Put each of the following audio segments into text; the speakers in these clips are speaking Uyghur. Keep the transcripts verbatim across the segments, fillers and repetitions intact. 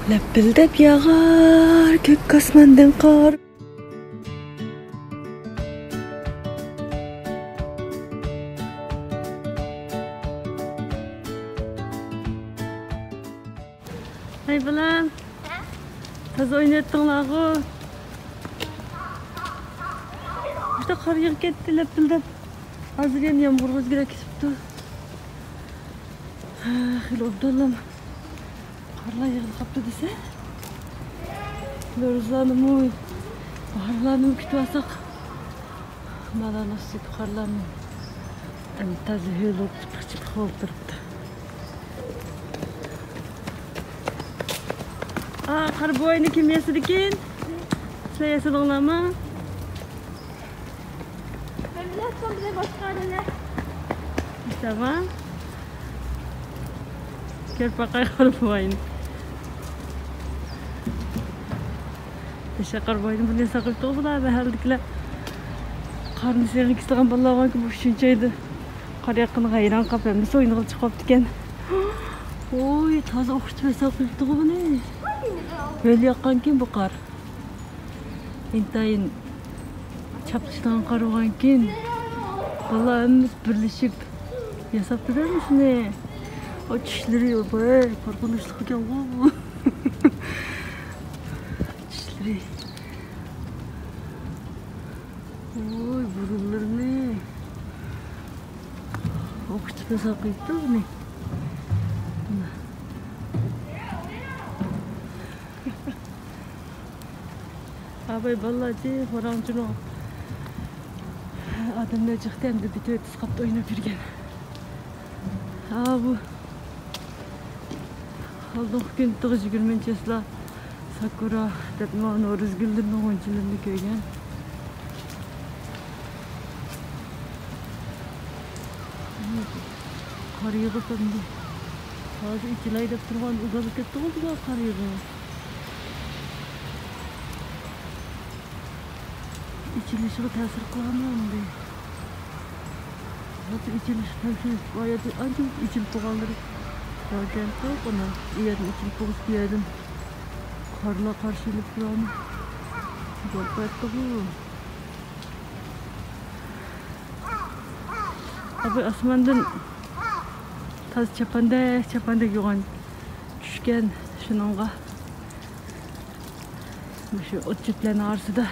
لەپىلدەپ ياغار كۆك ئاسماندىن قار. ھەي بالام، تازا ئوينايتتىڭلارغۇ. مۇشتا قار يېغىپ كەتتى لەپىلدەپ. ھازىر يەنە يامغۇرغا ئۆزگىرىپ كېتىپتۇ. ھە، خېلى ئوبدانلا قارلار يىغىلىپ قاپتۇ دېسە. نورۇزلارنىمۇ، باھارلارنىمۇ كۈتۈۋالساق، مانا ناسىپ قارلارنى ئەمدى تازا ھۆل بولۇپ چىقىپ ئولتۇرۇپتۇ. ئا، قار بوۋاينى كىم ياسىدىكىن؟ سىلەر ياسىدىڭلارمۇ؟ مەن بىلەن سەن بىلەن باشقا ئادەملەر. تامام. كۆرۈپ باقاي قار بوۋاينى. تەشە قار بوۋاينى بۇنى ساقىپ تۇغۇپلا مەھەللىدىكىلەر. قارنى سېغىن كېسىدىغان بالىلار باركى، بۇ شۇنچە ئىدى. قار ياغقىنىغا ھەيران قاپ، ھەممىسى ئوينىغىلى چىقىپ قاپتىكەن. ۋوي، تازا ئوخشىتىپ ھېساب قىلىپتىغۇ بۇنى. ھۆل ياغقانكىن بۇ قار. ئىنتايىن چاپلىشىدىغان قار بولغانكىن، بالىلار ھەممىسى بىرلىشىپ ياساپتۇ-دە مۇشۇنى. ئۇ چىشلىرى، ۋاي، قورقۇنچلۇق ئىكەنغۇ بۇ. چىشلىرى. ۋوي، بۇرۇنلىرىنى ئوخشىتىپ ياساپ قويۇپتۇ بۇنى. مانا. ئاباي بالىلارچى، خوراڭچىنىڭ ئادەملەر چىقتى، ئەمدى بىتۆتىس قاپتا ئويناپ يۈرگەن. ھا، بۇ ئالدىنقى كۈنى تۇغ يىگىرمىنچى چىسلا ساكۇرا دەپمۇ نورۇز گۈللىرىنىڭ غۇنچىلىرىنى كۆرگەن. قار يېغىپ ئەمدى ھازىر ئېچىلاي دەپ تۇرغان ئۇزاپ كەتتىغۇ بۇ قار يېغىپ. ئېچىلىشىغا تەسىر قىلامدۇ ئەمدى؟ ھازىر ئېچىلىش تەۋشىنىش باياتى ئانچە ئېچىلىپ بولغانلىرى باركەنتۇ، قانا، ئۇ يەردىن ئېچىلىپ بولغۇسى، بۇ يەردىن قارلا قارشى ئېلىپ تۇرامدۇ؟ ئۇزاپ كەتتىغۇ. ئاباي ئاسماندىن تازا چاپاندەك، چاپاندەك يوغان چۈشكەن شۇنىڭغا. مۇشۇ ئوت-چۆپلەرنىڭ ئارىسىدا،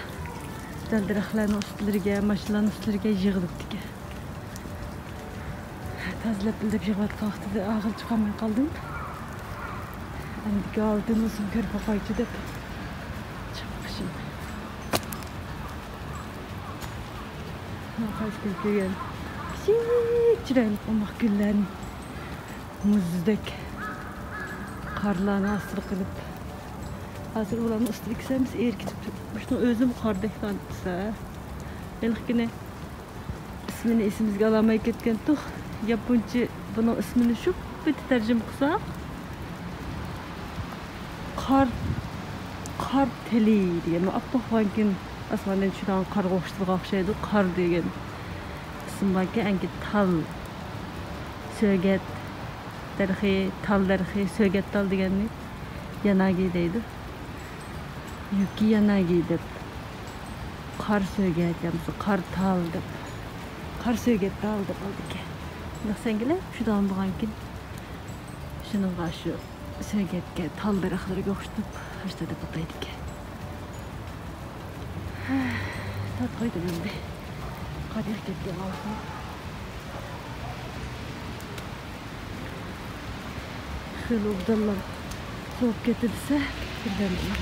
دەل-دەرەخلەرنىڭ ئۈستلىرىگە، ماشىنىلارنىڭ ئۈستلىرىگە يىغىلىپتىكەن. تازا لەپىلدەپ يىغىۋاتقان ۋاقتىدا ئاغىل چىقالماي قالدىم. ئەمدىكى ھالىتىنى بولسۇن كۆرۈپ باقايچۇ دەپ چىقىپ بېقىشىم. مانا قايسى كۈلكىگەن كىچىك چىرايلىق ئوماق گۈللەرنى مۇزدەك قارلارنىڭ ئاستىدا قىلىپ. ھازىر ئۇلارنىڭ ئۈستىدە كىسەمىز ئېرى كېتىپتۇ. مۇشۇنىڭ ئۆزىمۇ قاردەك دېسە. ھېلىقى كۈنى ئىسمىنى ئېسىمىزگە ئالالماي كەتكەنتۇق. ياپونچە بۇنىڭ ئىسمىنى شۇ پېتى تەرجىمە قىلساق، قار، قار تېلى دېگەن، ئاپئاق بولغانكىن ئاسماندىن چۈشىدىغان قارغا ئوخشىتىدىغان ئوخشايدۇ. قار دېگەن ئىسىم باركەن، ئەنكى تال، سۆگەت دەرىخى، تال دەرىخى، سۆگەت تال دېگەننى ياناگى دەيدۇ. يۇكى ياناگى دەپ، قار سۆگەت يا بولمىسا قار تال دەپ، قار سۆگەت تال دەپ ئالىدىكەن. بۇنداق سەڭگىلەپ چۈشىدىغان بولغانكىن، شۇنىڭغا شۇ سۆگەتكە، تال دەرەخلىرىگە ئوخشىتىپ، ئاشتا دەپ ئاتايدىكەن. تارتقايدۇ ئەمدى. قار يېغىپ كەتكەن ۋاقتىدا. خېلى ئوبدانلا سوۋۇپ كەتتى دېسە، بىردەمدىلا.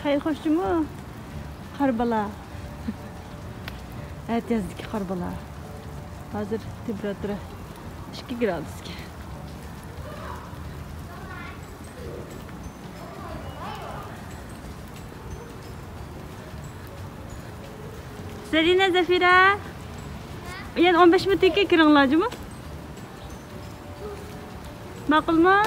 خەير خوش جۇمۇ، قار بالا. ئەتىيازدىكى قار بالا. ھازىر تېمپېراتۇرا ئىككى گرادۇسكەن. زەرىنە، زەفىرە، يەنە ئون بەش مىنۇتتىن كېيىن كىرىڭلار جۇمۇ. ماقۇلمۇ؟